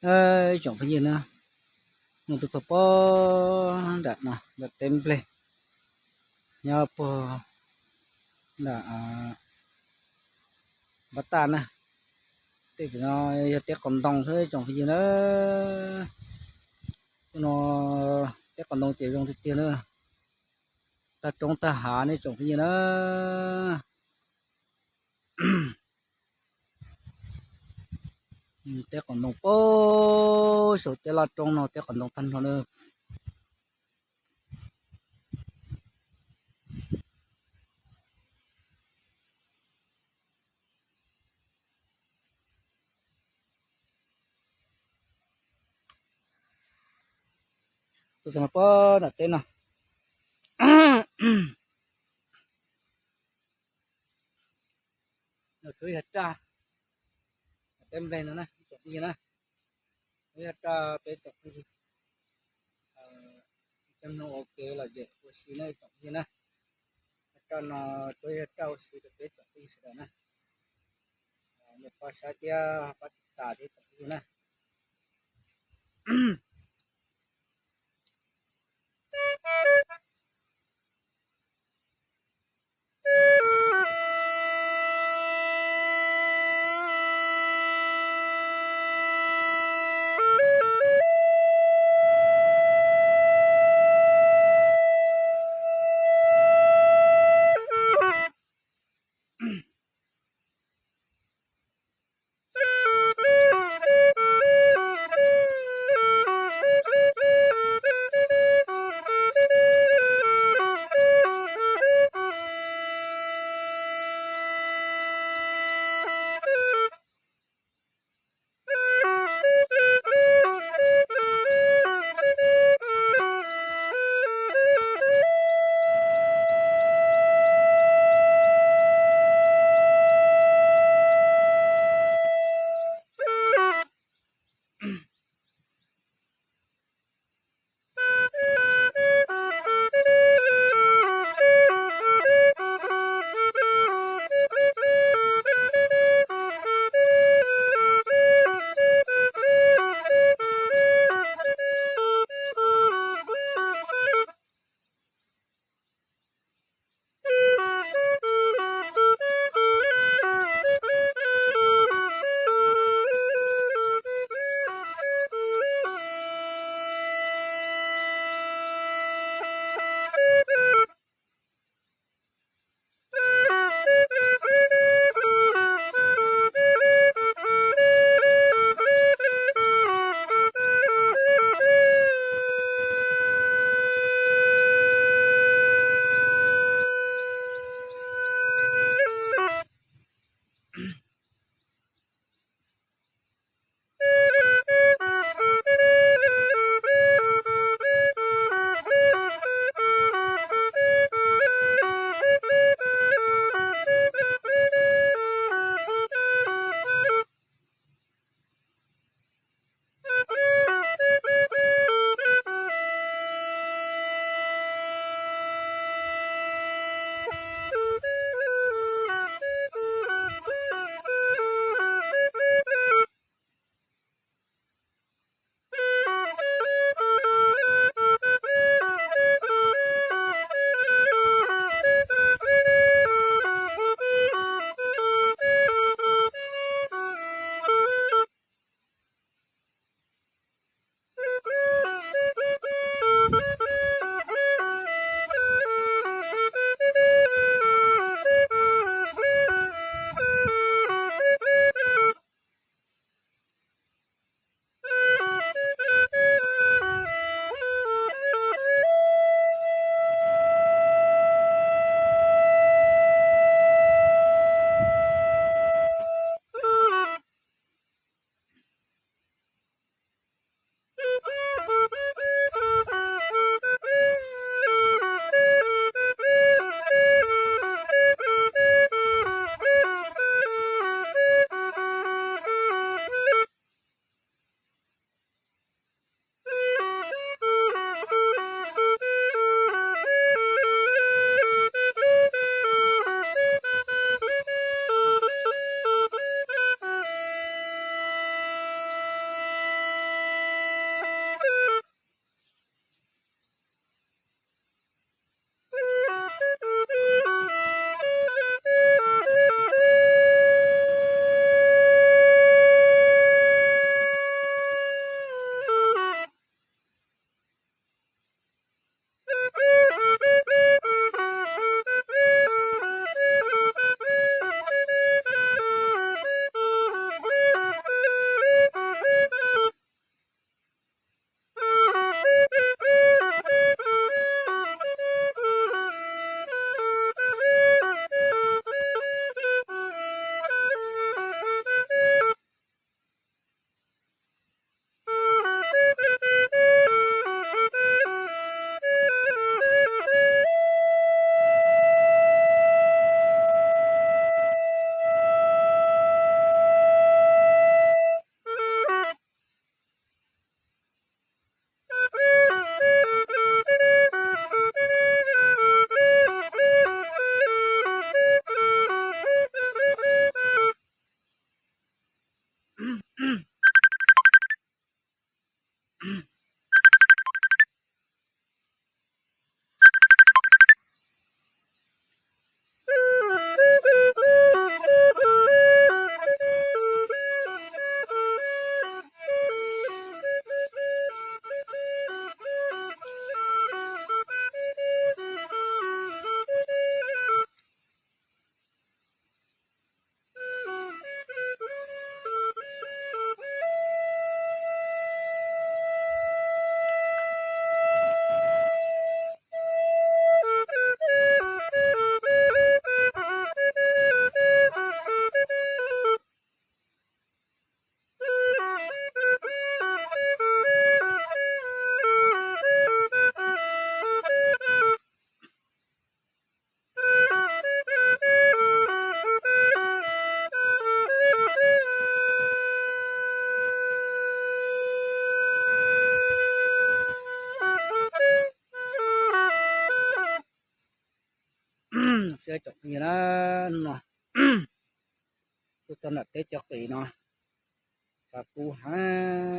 Ib tsoom phooj ywg na, mus tuaj txog pob nram no, nram teb nplej, nyob puag nram Npab Taj na. Tej tim no yog teb qos ntoo xwb tsoom phooj ywg na. Ub no teb qos ntoo ces zoo tiag tiag na. Tag roob tag hav ne tsoom phooj ywg na. Teb qos ntoo puag saum tej laj roob no teb qos ntoo tag nrho na. Tuaj txog no pob nram teb no. Kuj yog raj teb nplej no na tsoom phooj ywg na. Kuj yog raj peb tsoom phooj ywg, cov mloog ua kev lom zem ua si na tsoom phooj ywg na. Raj no kuj yog raj ua si rau peb tsoom phooj ywg sawv daws na. Nyiam pab saib thiab pab tiv tas thiab tsoom phooj ywg na. Tsoom phooj ywg na, hnub no tuaj txog nram teb cov qis no, tshav kub heev.